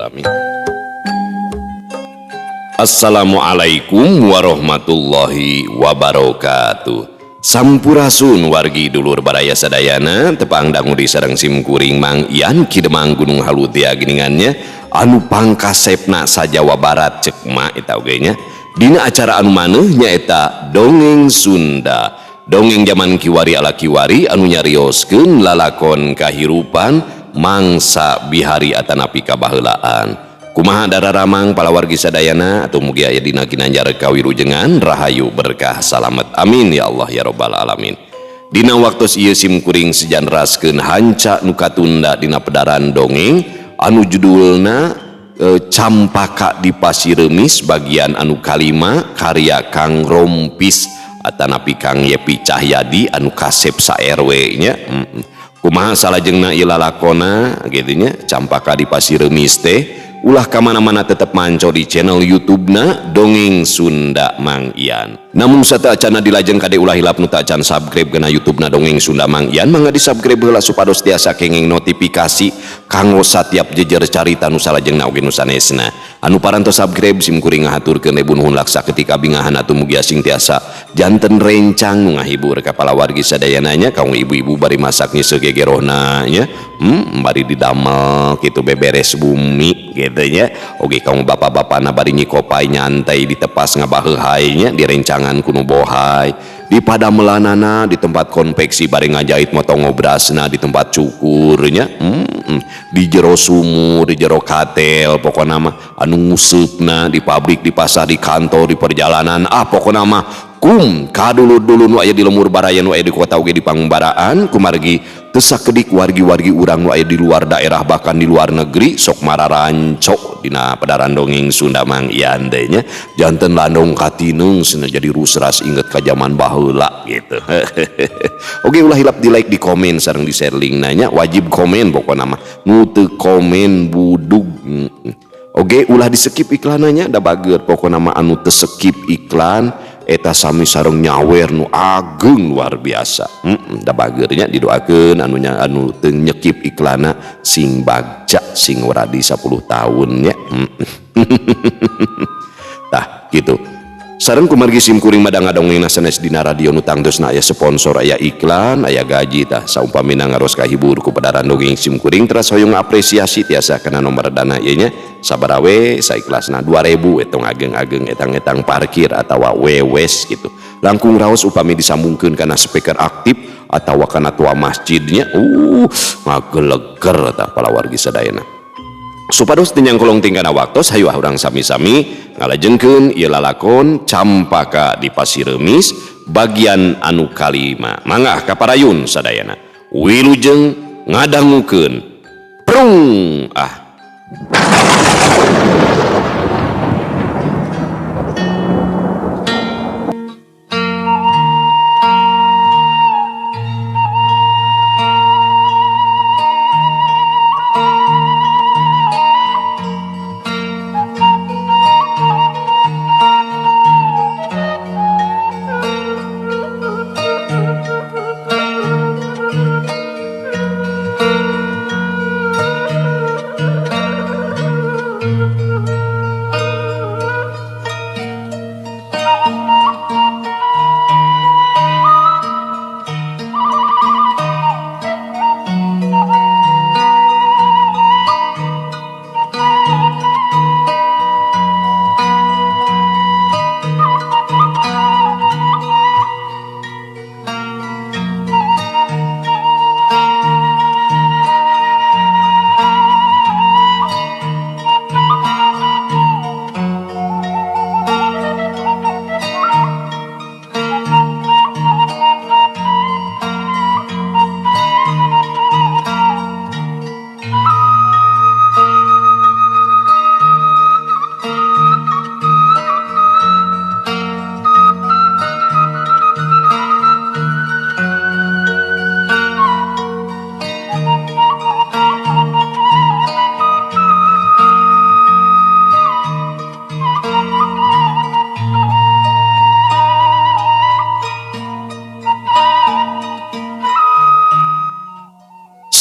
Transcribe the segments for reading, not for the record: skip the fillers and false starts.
Alamin. Assalamualaikum warahmatullahi wabarakatuh. Sampurasun wargi dulur baraya sadayana, tepang dangu di sareng sim kuring Mang Ian Ki Demang Gunung Halu tia geningannya anu pangkasepna sa Jawa Barat cek ma eta oge nya. Dina acara anu maneuh nyaeta Dongeng Sunda. Dongeng zaman kiwari ala kiwari anu nyarioskeun lalakon kahirupan mangsa bihari atanapi kabaheulaan. Kumaha dararamang palawargi sadayana atau mugi aya dina ginanjar kawilujengan rahayu berkah salamet, amin ya Allah ya robbal alamin. Dina waktos ieu sim kuring sejanraskeun hanca nu katunda dina pedaran dongeng anu judulna Campaka di Pasir Remis bagian anu kalima karya Kang Rompis atanapi Kang Yepi Cahyadi anu kasep sa RW nya. Kumaha salajengna ieu lalakona kitu nya Campaka di Pasir Remis teh. Ulah kamana-mana tetep manco di channel YouTube-na Dongeng Sunda Mang Ian. Namun sateuacanna dilajeng kade ulah hilap nu teu acan subscribe kana YouTube-na Dongeng Sunda Mang Ian, mangga di-subscribe heula supados tiasa kenging notifikasi kanggo satiap jejer carita nu salajengna oge nu sanesna. Anu parantos subscribe sim kuring ngahaturkeun ribu nuhun laksa ketika bingahan atuh mugi asing tiasa janten rencang nu ngahibur ka palawargi sadayana nya, kaum ibu-ibu bari masak nyeuseuk gegerohna nya, bari didamel kitu beberes bumi gitu nya. Oge kaum bapak-bapana bari nyikopai nyantai di tepas ngabaheuhai nya di rencangan kuno bohai di padamelanana di tempat konveksi bari ngajahit motong ngobrasna di tempat cukurnya, di jero sumur di jero katel pokona mah anu nguseupna di pabrik di pasar di kantor di perjalanan, pokona mah kum kadulur-dulur nu aya di lemur baraya nu aya di kota oge di pangumbaraan kumargi teu sakedik wargi-wargi urang nu aya di luar daerah bahkan di luar negeri sok mararanco dina pedaran dongeng Sunda Mang Ian teh nya, janten landong katineung cenah jadi rusras inget ka jaman baheula gitu. Oke ulah hilap di like di komen sareng di share link nanya wajib komen pokona mah nu teu komen budug. Oke ulah di skip iklananya da bager pokona mah anu teu skip iklan eta sami sareng nyawer nu ageng luar biasa. Da bagernya didoakeun anu nya anu teu nyekip iklana sing bagja sing ora di 10 tahun nya. Tah gitu. Sareng kumargi sim kuring mah ngadongengna sanes dina radio nu tangtosna aya sponsor aya iklan aya gaji tah saumpamina ngaros kahibur ku pedaran dongeng sim kuring teras hoyong apresiasi tiasa kana nomor dana ieu nya sabaraha we saikhlasna 2000 etong ageng-ageng etang-etang parkir atawa wewes gitu. Langkung raos upami disambungkeun kana speaker aktif atawa kana tua masjidnya, ngageleger tah palawargi sadayana. Supados teu nyangkolong tingkana waktos hayu urang sami-sami ngalajengkeun ieu lalakon Campaka di Pasir Remis bagian anu kalima. Mangga kaparayun sadayana. Wilujeng ngadangukeun. Prung ah.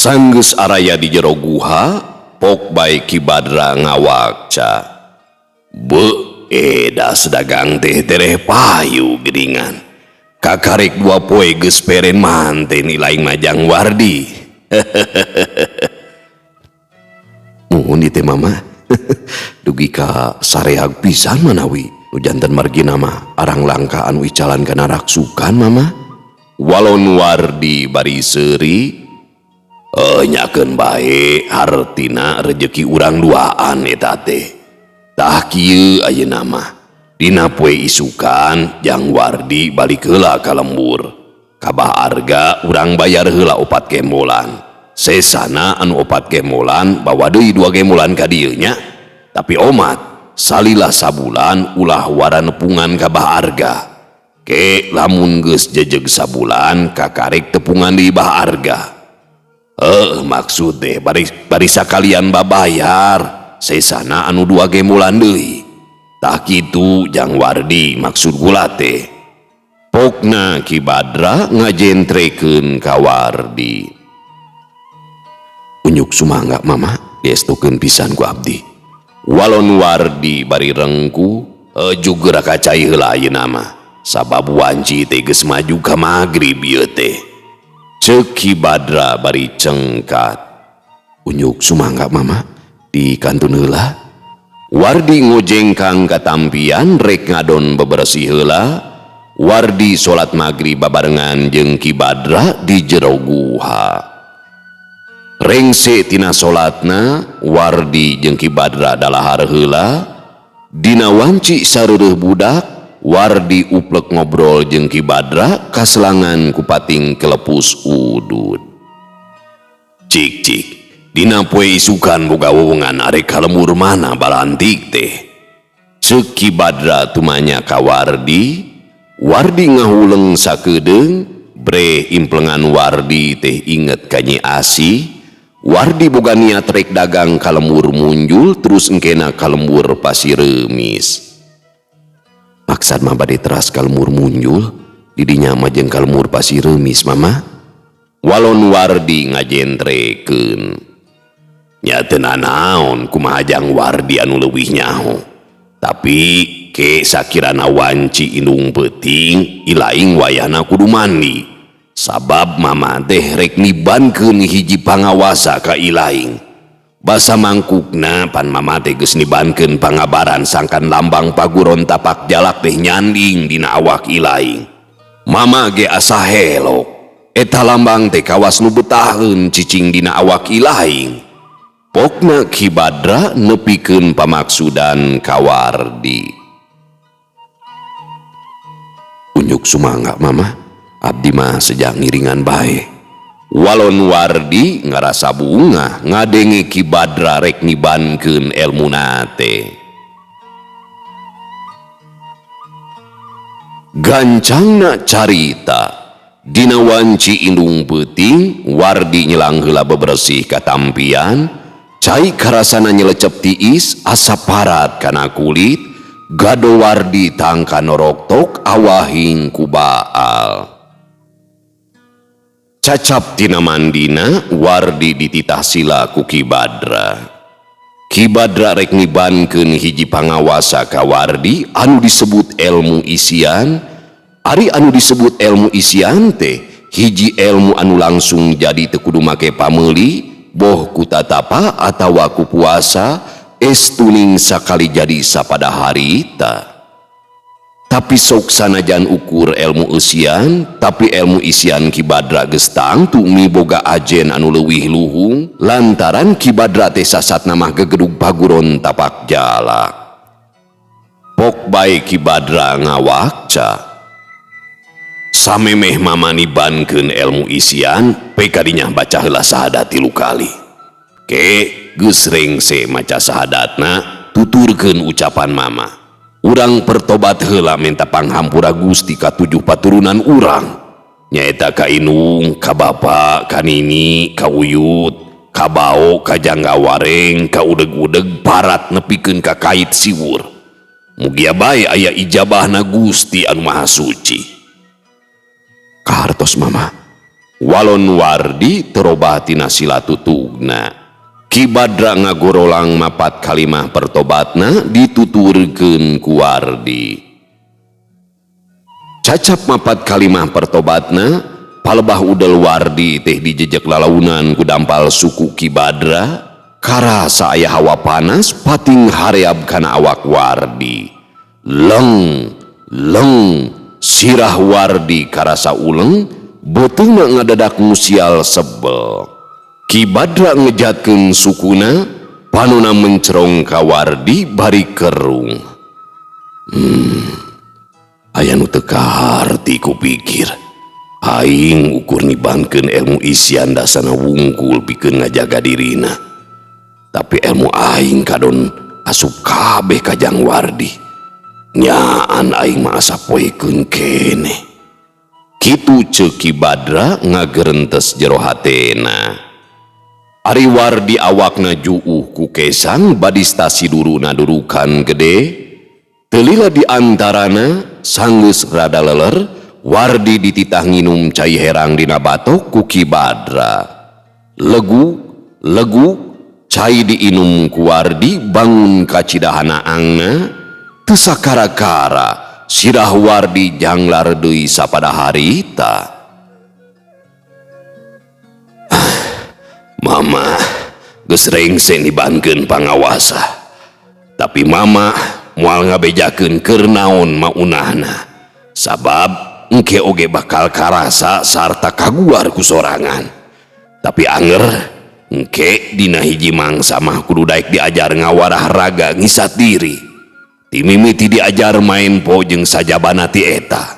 Sanggeus araya di jero guha, Pok bae Ki Badra ngawakca. Beuh, edas dagang teh tereh payu geuningan. Kakarek dua poe geus peren manten ilaing majang Wardi. Muhun ieu teh mama. Dugi ka sareag pisan manawi nu janten margina mah arang langka anu icalan kana raksukan mama. Walon Wardi bari seuri, nyakeun bae hartina rejeki urang duaan eta teh. Tah kieu ayeuna mah dina poe isukan Jang Wardi balik heula ka lembur. Ka Bah Arga urang bayar heula 4 gembolan. Sesana anu 4 gembolan bawa deui 2 gembolan ka dieu nya. Tapi omat salila sabulan ulah wara nepungan ka Bah Arga. Ke lamun geus jejeg sabulan kakarek tepungan di Bah Arga. Maksud teh bari sakalian babayar sesana anu 2 gembolan deui. Tah kitu Jang Wardi maksud kula teh. Pokna Ki Badra ngajentrekeun ka Wardi. Unjuk sumangga mama diestukeun pisan ku abdi. Walon Wardi bari rengku geura ka cai heula ayeuna mah. Sabab wanci teh geus maju ka magrib ieu teh. Ceuk Ki Badra bari cengkat. Unjuk sumangga mama di kantun heula. Wardi ngojengkang katampian rek ngadon bebersih heula. Wardi salat magrib babarengan jeung Ki Badra di jero guha. Rengse tina salatna Wardi jeung Ki Badra dalahar heula. Dina wanci sareureun budak Wardi uplek ngobrol jeung Ki Badra kaselangan kupating kelepus udud. Cik cik dina poe isukan boga wewengan arek ka lembur mana balantik teh. Ceuk Ki Badra tumanya ka Wardi. Wardi ngahuleng sakedeung bre implengan Wardi teh inget ka Nyi Asih. Wardi boga niat rek dagang ka lembur munjul terus engkena ka lembur Pasireumis. Maksad mah bade teras ka lembur munjul didinya mah jeung ka lembur Pasireumis mama. Walon Wardi ngajentrekeun. Nya teu nanaon kumaha Jang Wardi anu leuwih nyaho. Tapi ke sakirana wanci indung peuting ilaing wayahna kudu mandi. Sabab mama teh rek nibankeun hiji pangawasa ka ilaing. Basa mangkukna pan mama teh geus nibankeun pangabaran sangkan lambang paguron tapak jalak teh nyanding dina awak ilaing. Mama ge asa helok. Eta lambang teh kawas nu betaheun cicing dina awak ilaing. Pokna Ki Badra nepikeun pamaksudan ka Wardi. Unjuk sumangga mama, abdi mah sejak ngiringan bae. Walon Wardi ngarasa bungah ngadenge Ki Badra rek nibankeun elmuna teh. Gancangna carita dina wanci indung peuting Wardi nyelang heula bebersih katampian. Cai karasana nyelecep tiis asa parat kana kulit gado Wardi tangka noroktok awahing ku baal. Cacap tina mandina Wardi dititah sila ku Ki Badra. Ki Badra rek nibankeun hiji pangawasa ka Wardi anu disebut ilmu isian. Ari anu disebut ilmu isian teh hiji ilmu anu langsung jadi teu kudu make pameuli boh ku tatapa atawa ku puasa estuning sakali jadi sapada harita. Tapi sok sanajan ukur ilmu isian, tapi ilmu isian Ki Badra geus tangtu miboga ajen anu leuwih luhung lantaran Ki Badra teh sasatna mah gegedug paguron tapak jalak. Pok bae Ki Badra ngawakca. Samemeh mama nibankeun ilmu isian, pe kadinya baca heula sahadat 3 kali. Ke geus rengse maca sahadatna, tuturkeun ucapan mama. Urang pertobat heula minta panghampura Gusti ka 7 paturunan urang. Nyaeta ka inung, ka bapa, ka nini, ka uyut, ka bao, ka jangga wareng, ka udeg-udeg parat nepikeun ka kait siwur. Mugia bae aya ijabahna Gusti anu Maha Suci. Kahartos mama. Walon Wardi terobah tina sila tutugna. Ki Badra ngagorolang mapat kalimah pertobatna dituturkeun ku Wardi. Cacap mapat kalimah pertobatna, palebah udel Wardi teh dijejek lalaunan ku dampal suku Ki Badra, karasa aya hawa panas pating hareab kana awak Wardi. Leng, leng, sirah Wardi karasa uleng, beuteungna ngadadak musial sebel. Ki Badra ngejatkeun sukuna, panona mencerong ka Wardi bari kerung. Aya nu teu kaharti kupikir. Aing ukur nibankeun ilmu isian dasana wungkul pikeun ngajaga dirina. Tapi ilmu aing kadon asup kabeh ka jang Wardi. Nyaan aing mah asa poekeun keneh. Kitu ceuk Ki Badra ngagerentes jero hatena. Ari Wardi awakna juuh ku kesang badista siduruna durukan gede. Teu lila di antarana sanggeus rada leler, Wardi dititah nginum cai herang dina batok ku Ki Badra. Legu, legu, cai diinum ku Wardi bangun kacida hanaangna, teu sakara-kara sirah Wardi janglar deui sapada harita. Mama geus rengse nibankeun pangawasa. Tapi mama moal ngabejakeun keur naon maunahna. Sabab engke oge bakal karasa sarta kaguar ku sorangan. Tapi anger engke dina hiji mangsa mah kudu daek diajar ngawarah raga ngisat diri. Ti mimiti diajar main po jeung sajabana ti eta.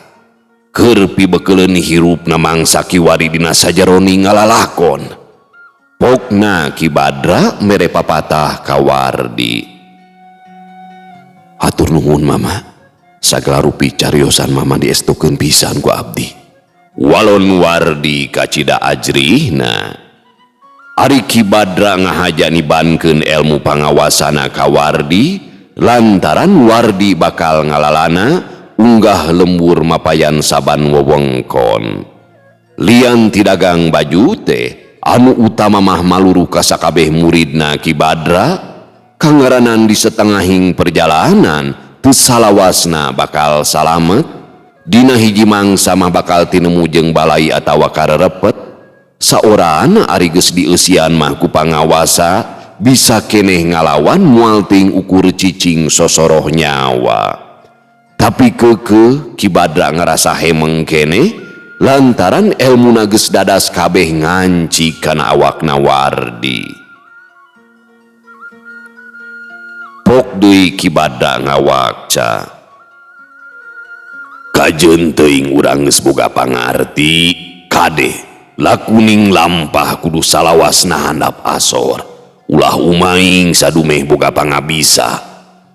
Keur pibekeleun hirupna mangsa kiwari dina sajaroni ngalalakon. Pokna Ki Badra mere papatah ka Wardi. Hatur nuhun mama, sagala rupi cariosan mama diestukeun pisan ku abdi. Walon Wardi kacida ajrihna. Ari Ki Badra ngahaja nibankeun ilmu pangawasana ka Wardi, lantaran Wardi bakal ngalalana unggah lembur mapayan saban wewengkon. Lian ti dagang baju teh anu utama mah maluruh ka sakabeh muridna Ki Badra, kangaranan di setengahing perjalanan teu salawasna bakal salamet, dina hiji mangsa mah bakal tinemu jeung balai atawa karerepet. Saorana ari geus dieusian mah ku pangawasa bisa keneh ngalawan moal ting ukur cicing sosoroh nyawa. Tapi keukeuh Ki Badra ngarasa hemeng keneh lantaran elmuna geus dadas kabeh nganci kana awakna Wardi. Pok deui Ki Badra ngawakca. Kajeun teuing urang geus boga pangarti, kade lakuning lampah kudu salawasna handap asor. Ulah umaing sadumeh boga pangabisa.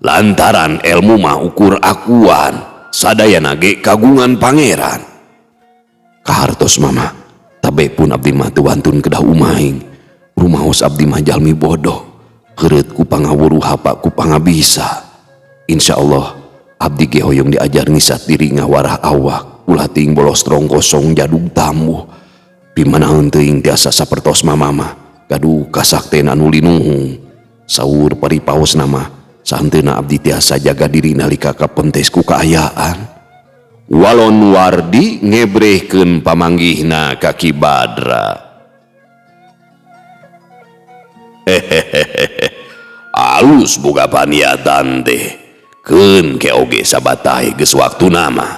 Lantaran elmu mah ukur akuan, sadayana ge kagungan pangeran. Kahartos mama, tabe pun abdi mah teu wantun kedah umaing. Rumaos abdi mah jalmi bodoh, heureut ku pangawuruh hapa ku pangabisa. Insyaallah abdi ge hoyong diajar ngisat diri ngawarah awak, ulah teuing bolostrong kosong jadug tamuh. Pimanaheun teuing tiasa sapertos mama mah, gaduh kasakten anu linuhung. Saur paripaos nama, sahanteuna abdi tiasa jaga diri nalika kapentes ku kaayaan. Walon Wardi ngebrehkeun pamanggihna ka Ki Badra. Hehehehe, alus boga paniatan teh. Keun ke oge sabatah geus waktuna mah.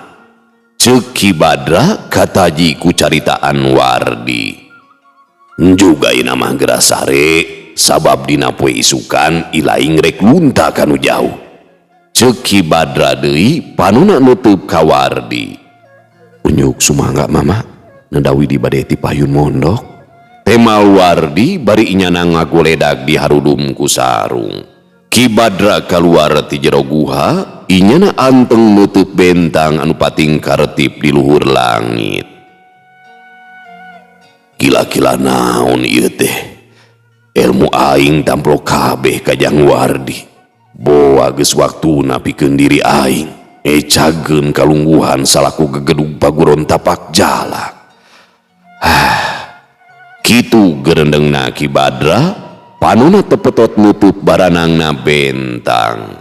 Ceuk Ki Badra kataji ku caritaan Wardi. Juga ina mah geura sare sabab dina poe isukan ilaing rek lunta kanu jauh. Ceuk Ki Badra deui panona nutup ka Wardi. Unyuk sumangga mama, nedawi di bade ti payun mondok. Temal Wardi bari inyana ngagoledag di harudum ku sarung. Ki Badra kaluar ti jero guha, inyana anteng nutup bentang anu pating karetip di luhur langit. Kila-kila naon ieu teh? Ilmu aing tamplok kabeh ka jang Wardi. Boa geus waktuna pikeun diri aing, ecageun kalungguhan salaku gegedug paguron tapak jalak. Kitu gerendengna Ki Badra, Panona tepetot nutup baranangna bentang.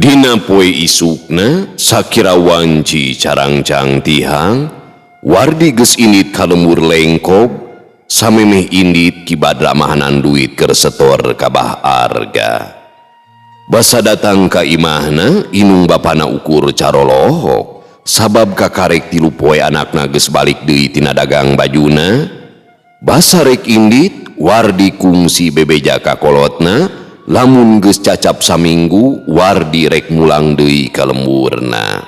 Dina poe isukna sakira wanci carangcang tihang Wardi geus indit ka lembur lengkob samemeh indit Ki Badra mahanan duit keur setor ka Bah Arga. Basa datang ka imahna inung bapana ukur carolohok sabab kakarek 3 poe anakna geus balik deui tina dagang bajuna. Basa rek indit Wardi kungsi bebeja ka kolotna lamun geus cacap saminggu Wardi rek mulang deui ka lemburna.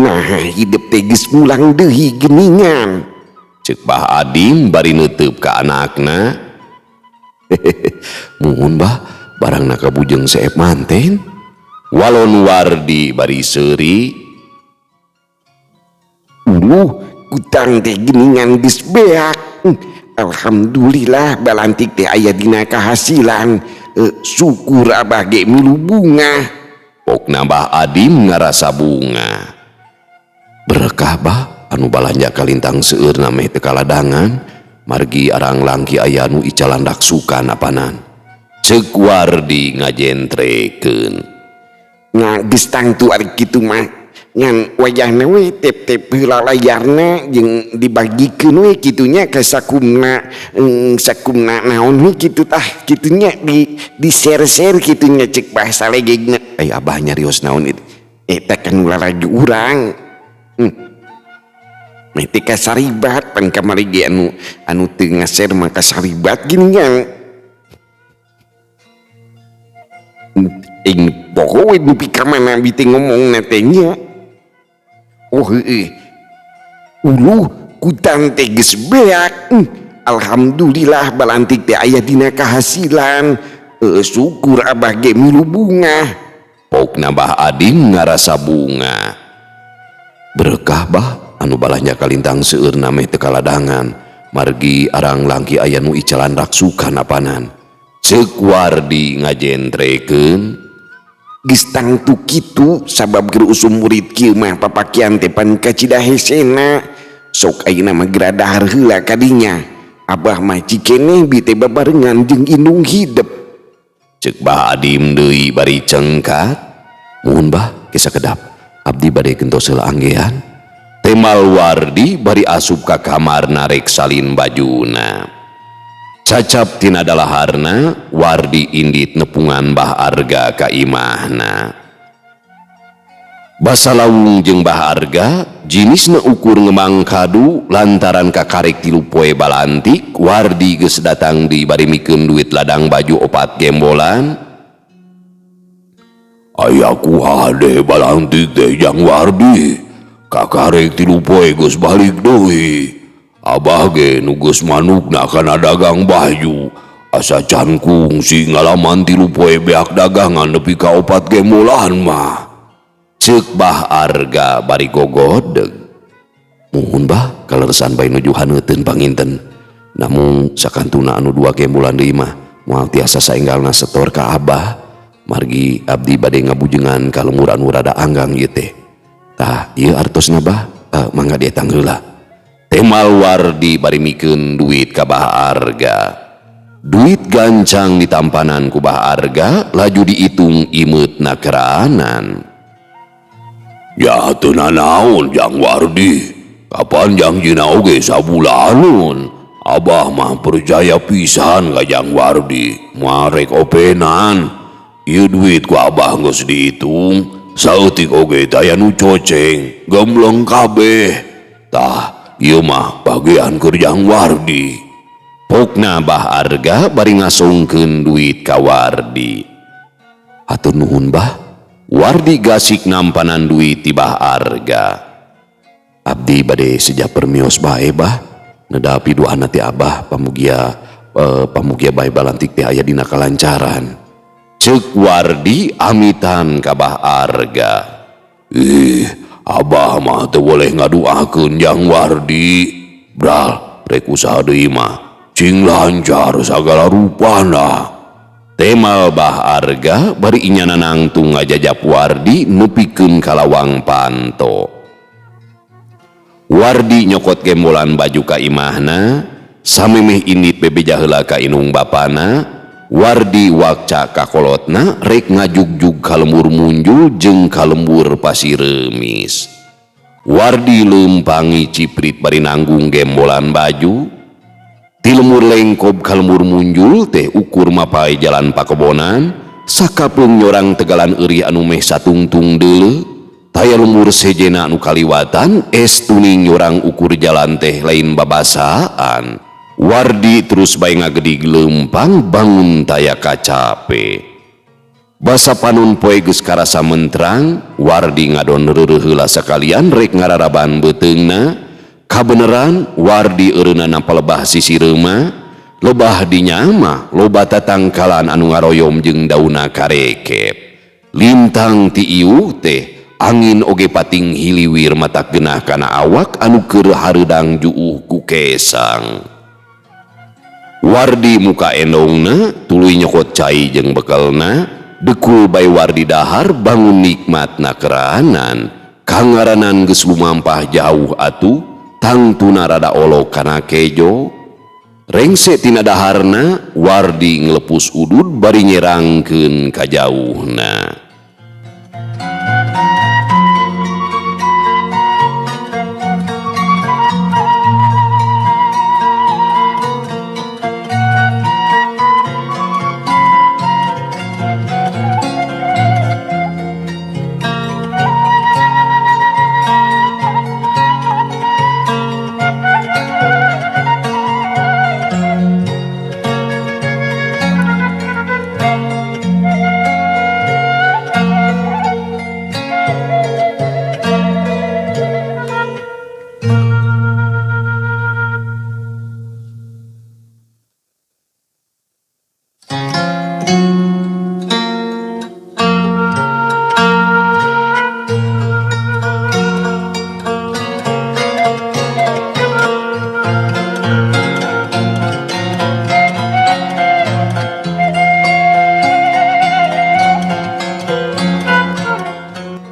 Nah, hidup teh geus mulang deui geuningan. Ceuk Bah Adim bari neuteup ka anakna. Muhun bah, barangna kabujeng seep manten. Walon Wardi bari seuri. Uluh, kutang teh geuningan geus beak. Alhamdulillah balantik teh aya dina kahasilan. Syukur abah ge milu bunga. Pokna Bah Adim ngarasa bunga. Berkah bah anu balanja kalintang seueurna meh teu kaladangan margi arang langki aya nu icalan raksukan apanan. Ceuk Wardi ngajentrekeun. Nya geus tangtu ari kitu mah. Ngan wayahna we tep-tep heula layarna jeung dibagikeun we kitunya ka sakumna, sakumna naon we kitu tah kitunya di share-share kitunya cek bahasa legegna. Ai abah nyarios naon itu? Eta kan ulah lagi urang. Meh teh kasaribat pan kamari ge anu teu nge-share mah kasaribat gini nya. Ing poho we nepi ka mana bi teh ngomongna teh nya. Oh heueuh. Uluh kutang teh geus beak. Alhamdulillah balantik teh aya dina kahasilan. Syukur abah ge milu bunga. Pokna Bah Adim ngarasa bunga. Berkah bah anu balanja kalintang seueurna meh teu kaladangan margi arang langki aya nu icalan raksukan apanan. Ceuk Wardi ngajentrekeun. Geus tangtu kitu sabab keur usum murid kieu mah papakian teh pan kacida hesena. Sok ayeuna mah geura dahar heula kadinya. Abah mah cikeneh bi teh babarengan jeung indung hidep. Ceuk Bah Adim deui bari cengkat. Muhun bah ge sakedap abdi bade gentos heula anggean. Temal Wardi bari asup ka kamar narek salin bajuna. Cacap tina dalaharna Wardi indit nepungan Bah Arga ka imahna. Basa lawung jeung Bah Arga jinisna ukur ngemang kadu lantaran kakarek 3 poe balantik Wardi geus datang di bari mikeun duit ladang baju 4 gembolan. Aya ku hade balantik teh jang Wardi kakarek 3 poe geus balik deui. Abah ge nu geus manukna kana dagang baju asa can kungsi ngalaman 3 poe beak dagangan nepi ka 4 gembolan mah. Ceuk Bah Arga bari gogodeg. Muhun bah kaleresan bae nuju haneuteun panginten. Namun sakantuna anu 2 gembolan deui mah moal tiasa saenggalna setor ka Abah. Margi abdi bade ngabujengan ka lembur anu rada anggang ieu teh. Tah ieu artosna Bah, mangga dietang heula. Temal Wardi bari mikeun duit ka Bah Arga. Duit gancang ditampanan ku Bah Arga laju diitung imeutna keraanan. Ya teu nanaon Jang Wardi, kapan jangjina oge sabulaneun. Abah mah percaya pisan ka Jang Wardi, marek openan. Ieu duit ku Abah geus diitung, saeutik oge taya nu coceng, gembleng kabeh. Tah, ieu mah bagian keur Jang Wardi. Pokna Bah Arga bari ngasongkeun duit ka Wardi. Hatur nuhun Bah. Wardi gasik nampanan duit ti Bah Arga. Abdi bade seja permios bae Bah. Nedapi doana ti Abah pamugia bae balantik teh aya dina kalancaran. Ceuk Wardi amitan ka Bah Arga. Ih, Abah mah teu boleh ngaduakeun Jang Wardi. Bral, rek usaha deui mah cing lancar sagala rupana. Temal Bah Arga bari inyana nangtung ngajajap Wardi nepikeun ka lawang panto. Wardi nyokot gembolan baju ka imahna, samemeh indit bebeja heula ka inung bapana. Wardi wakca ka kolotna rek ngajugjug ka lembur munjul jeung ka lembur pasireumis. Wardi leumpangi ciprit bari nanggung gembolan baju. Ti lemur lengkob ka lembur munjul teh ukur mapai jalan pakebonan, sakapeung nyorang tegalan eurih anu meh satungtung deuleu. Taya lemur sejena anu kaliwatan es tuning nyorang ukur jalan teh lain babasaan. Wardi terus bae ngagedig leumpang bangun taya kacape. Basa panun poe geus karasa mentrang, Wardi ngadon reureuh heula sakalian rek ngararaban beuteungna. Kabeneran Wardi eureunna nampa lebah sisi reuma, lebah dinya mah loba tatangkalan anu ngaroyom jeung dauna karekep. Lintang ti ieu teh angin oge pating hiliwir matak genah kana awak anu keur hareudang juuh ku kesang. Wardi muka endongna tuluy nyokot cai jeung bekelna, dekul bae Wardi dahar bangun nikmatna keranan. Kangaranan geus lumampah jauh atuh, tangtuna rada olok kana kejo. Rengse tina daharna Wardi nglepus udud bari nyerangkeun ka jauhna.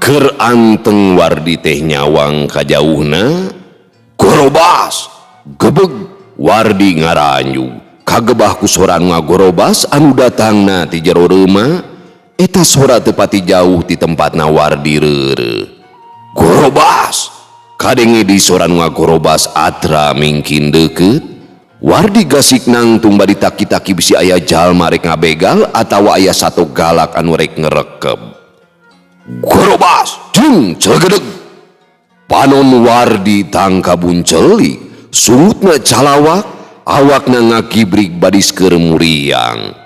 Keur anteng Wardi teh nyawang kajauhna, gorobas gebeg Wardi ngaranjug kagebah ku sora ngagorobas anu datangna ti jero reuma. Eta sora teu pati jauh ti tempatna Wardi reureuh. Gorobas kadenge di sora ngagorobas atra mingkin deukeut. Wardi gasik nangtung bari taki-taki bisi aya jalma rek ngabegal atawa aya sato galak anu rek ngerekeb. Gorobas jung celegedeg. Panon Wardi tangkabun celik, sungutna calawak, awakna ngakibrik badis keur muriang.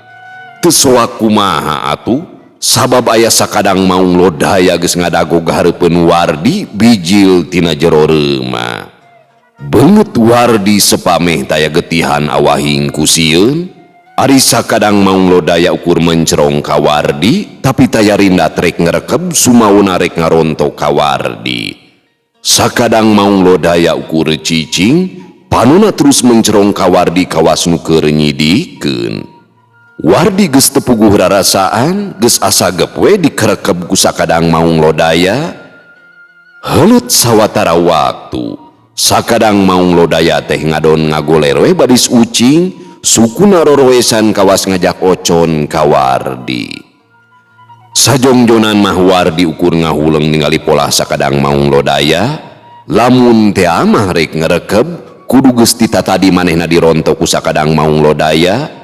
Teu soak kumaha atuh, sabab aya sakadang maung lodaya geus ngadagog hareupeun Wardi bijil tina jero reuma. Beungeut Wardi sepameh taya getihan awahing ku sieun. Ari sakadang maung lodaya ukur mencerong ka Wardi, tapi taya rindat rek ngerekeb sumauna rek ngarontok ka Wardi. Sakadang maung lodaya ukur cicing, Panona terus mencerong ka Wardi kawas nu keur nyidikeun. Wardi geus teu puguh rarasaan, geus asa gep we dikerekeb ku sakadang maung lodaya. Heuleut sawatara waktu, sakadang maung lodaya teh ngadon ngagoler we badis ucing, sukuna roroesan kawas ngajak ocon ka Wardi. Sajongjonan mah Wardi ukur ngahuleng ningali polah sakadang maung lodaya, lamun teh mah rek ngerekeb, kudu geus tita tadi manehna dirontok ku sakadang maung lodaya.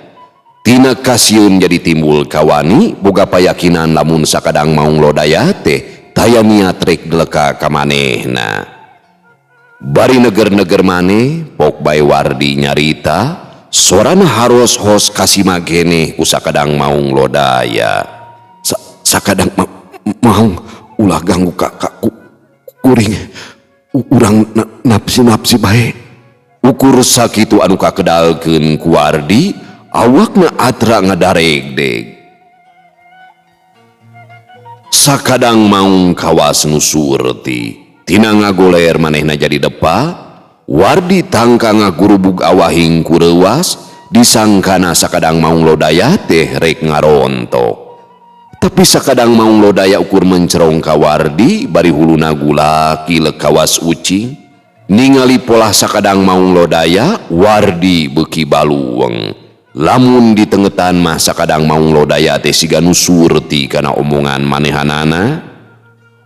Tina kasieun jadi timbul kawani boga payakinan lamun sakadang maung lodaya teh taya niat rek deleka ka manehna. Bari neger-neger maneh pok bae Wardi nyarita sorana haros-hos kasima geneh ku sakadang maung lodaya. Sakadang maung ulah ganggu ka kuring urang napsi-napsi bae. Ukur sakitu anu kakedalkeun ku Wardi, awakna atra ngadaregdeg. Sakadang maung kawas nu surti, tina ngagoler manehna jadi depa. Wardi tangka ngagurubug awahing ku reuwas, disangkana sakadang maung lodaya teh rek ngarontok. Tapi sakadang maung lodaya ukur mencerong ka Wardi, bari huluna gula kilek kawas ucing. Ningali polah sakadang maung lodaya, Wardi beuki baluweng. Lamun ditengetan mah sakadang maung lodaya teh siga nu surti kana omongan manehanana.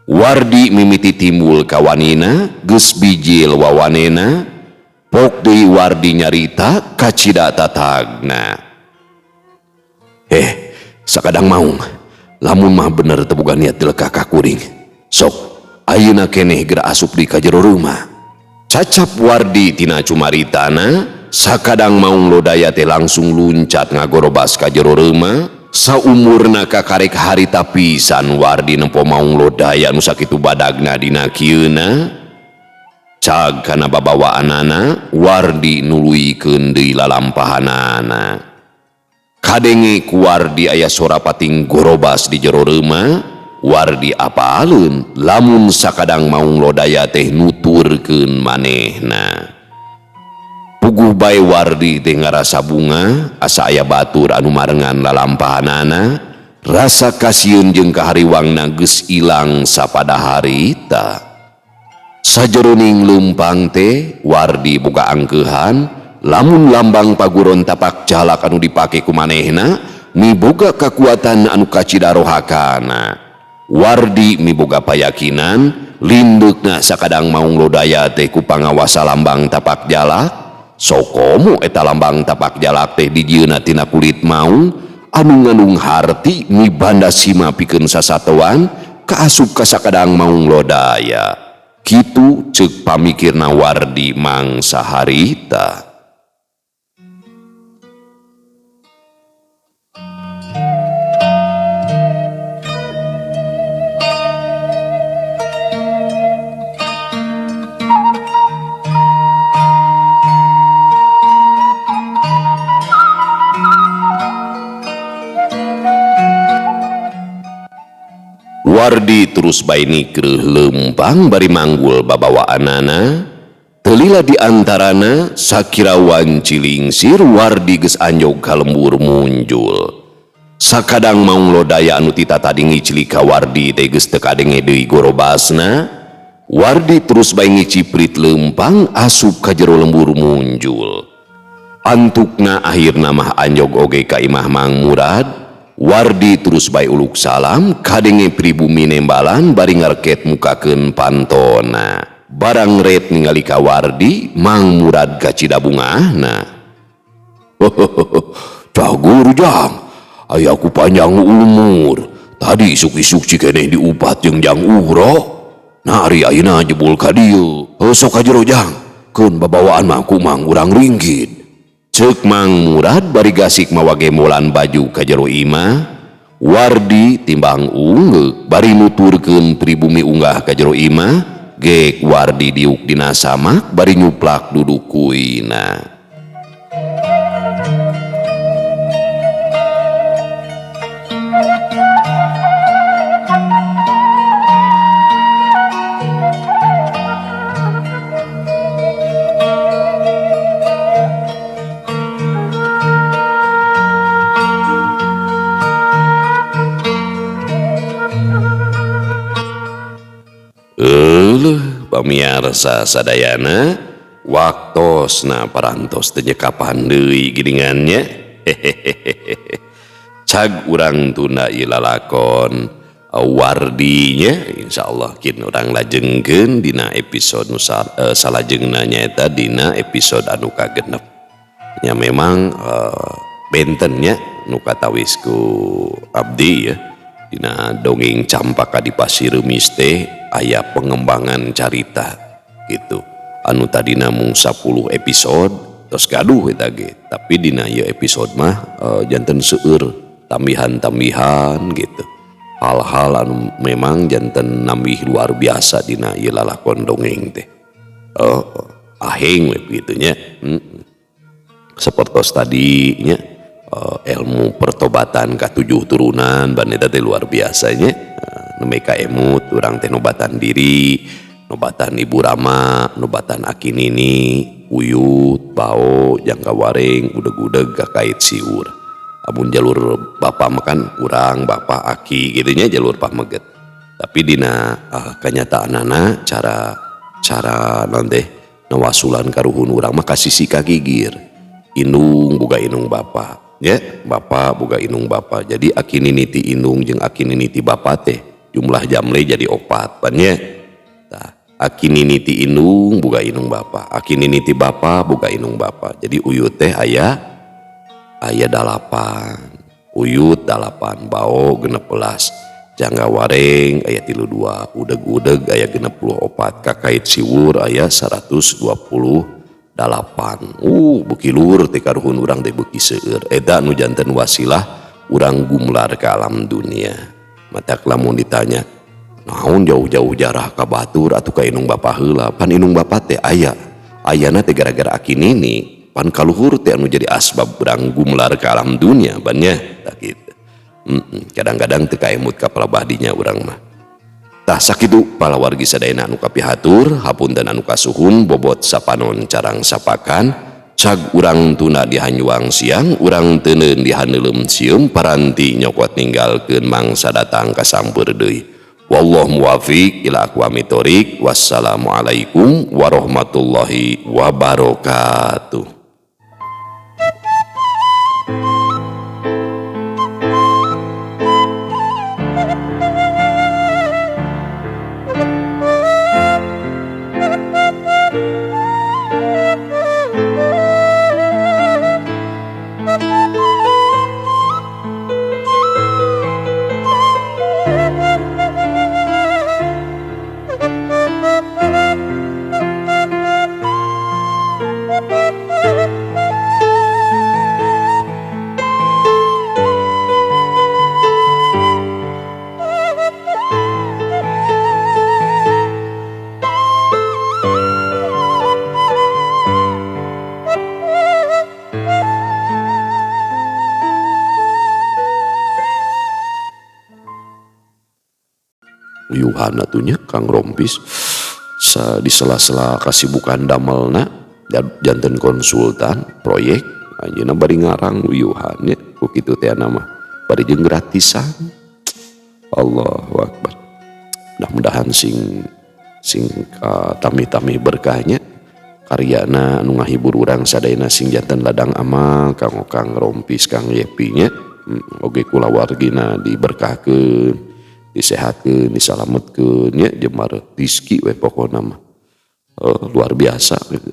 Wardi mimiti timbul kawanina, geus bijil wawanena. Pok deui Wardi nyarita kacida tatagna. Sakadang maung, lamun mah bener teu boga niat dilekah ka kuring. Sok, ayeuna keneh geura asup di ka jero rumah. Cacap Wardi tina cumaritana, sakadang maung lodaya teh langsung luncat ngagorobas ka jero reuma. Saumurna kakarek harita pisan Wardi nempo maung lodaya nu sakitu badagna dina kieuna. Cag kana babawaanana, Wardi nuluykeun deui lalampahanana. Kadenge ku Wardi aya sora pating gorobas di jero reuma. Wardi apaleun lamun sakadang maung lodaya teh nuturkeun manehna. Puguh bae Wardi teh ngarasa bunga asa aya batur anu marengan lalampahanana. Rasa kasieun jeung kahariwangna geus ilang sapada harita. Sajeroning leumpang teh Wardi boga angkeuhan lamun lambang paguron tapak jalak anu dipake ku manehna miboga kakuatan anu kacida rohakana. Wardi miboga payakinan lindeukna sakadang maung lodaya teh ku pangawasa lambang tapak jalak. Sokomo eta lambang tapak jalak teh dijieunna tina kulit maung anu ngandung harti mibanda sima pikeun sasatoan kaasup ka sakadang maung lodaya. Kitu ceuk pamikirna Wardi mangsa harita. Wardi terus bae nikreuh leumpang bari manggul babawaanana. Telila di antarana sakira wanci lingsir Wardi geus anjog ka lembur munjul. Sakadang maung lodaya anu tita tadi ngicli ka Wardi teh geus teu kadenge deui gorobasna. Wardi terus bae ngiciprit leumpang asup ka jero lembur munjul. Antukna akhirna mah anjog oge ka imah Mang Murad. Wardi terus bae uluk salam kadenge pribumi nembalan bari ngarket mukakeun pantona. Barang ret ningali ka Wardi, Mang Murad kacida bungahna. Cagur jang, aya ku panjang umur. Tadi isuk-isuk cikeneh diupat jeung jang uro. Nari ayeuna jebul ka dieu. Sok ka jero jang, keun babawaan mah ku Mang urang ringgit. Ceuk Mang Murad bari gasik mawa gembolan baju ka jero imah. Wardi timbang ungeuk bari nuturkeun pribumi unggah ka jero imah. Gek Wardi diuk dina samak bari nyuplak duduk kuina. Pamiarsa sadayana, waktosna parantos teu nyekapan deui geuningan nya. Hehehehe. Cag urang tunda ieu lalakon Wardinya, insyaallah kin urang lajengkeun dina episode nu salajengna nyaeta dina episode anu kagenep. Nya memang benten nya nu katawis ku abdi ya dina dongeng Campaka di Pasir Remis teh aya pengembangan carita gitu. Anu tadina mung 10 episode tos gaduh eta ge, tapi dina ieu episode mah janten seueur tambihan-tambihan gitu. Hal-hal anu memang janten nambih luar biasa dina ieu lalakon dongeng teh. Aheng we kitu nya. Sapertos tadi nya ilmu pertobatan ka-7 turunan ban eta teh luar biasa nya. Nembe ka emut urang teh nobatan diri, nobatan ibu rama, nobatan aki nini, uyut, bao, jangka wareng, udeg-udeg kakait siur. Amun jalur bapak makan urang, bapak aki gitu nya jalur pameget. Tapi dina kanyataanana cara naon teh nawasulan karuhun urang mah kasisi ka gigir. Indung boga indung bapa ya, bapa boga indung bapa. Jadi aki nini ti indung jeung aki nini ti bapa teh jumlah jamle jadi 4 pan nya. Tah, aki nini ti indung boga indung bapa, aki nini ti bapa boga indung bapa. Jadi uyut teh aya 8, uyut 8, bao 16, jangga wareng aya 32, udeg-udeg aya 64, kakait siwur aya 128. Beuki luhur teh karuhun urang teh beuki seueur. Eta nu janten wasilah urang gumlar ka alam dunia. Matak lamun ditanya, naon jauh-jauh jarah ka batur atuh ka indung bapa heula? Pan indung bapa teh aya. Ayana teh gara-gara aki nini, pan kaluhur teh anu jadi asbab urang gumlar ka alam dunia ban nya. Tah kitu. Kadang-kadang teu kaemut ka palabah dinya urang mah. Tah sakitu palawargi sadayana anu kapihatur, hapunten anu kasuhun, bobot sapanon carang sapakan, cag urang tuna di hanyuang siang, urang teuneun di haneuleum sieum, paranti nyokot ninggalkeun mangsa datang kasampeur deui. Wallahu muwafiq ila aqwamit thoriq. Wassalamualaikum warahmatullahi wabarakatuh. Yuhana tuh nya Kang Rompis di sela-sela kasibukan damelna janten konsultan proyek anjeunna bari ngarang uyuhan nya ku kitu teh mah bari jeung gratisan. Allahu akbar. Mudah-mudahan sing tami-tami berkahnya karyana anu ngahibur urang sadayana sing janten ladang amal kanggo Kang Rompis Kang Yepi nya. Oge kulawargina diberkahkeun, disehatkeun, disalametkeun nya, jemar rizki we pokona mah. Luar biasa gitu.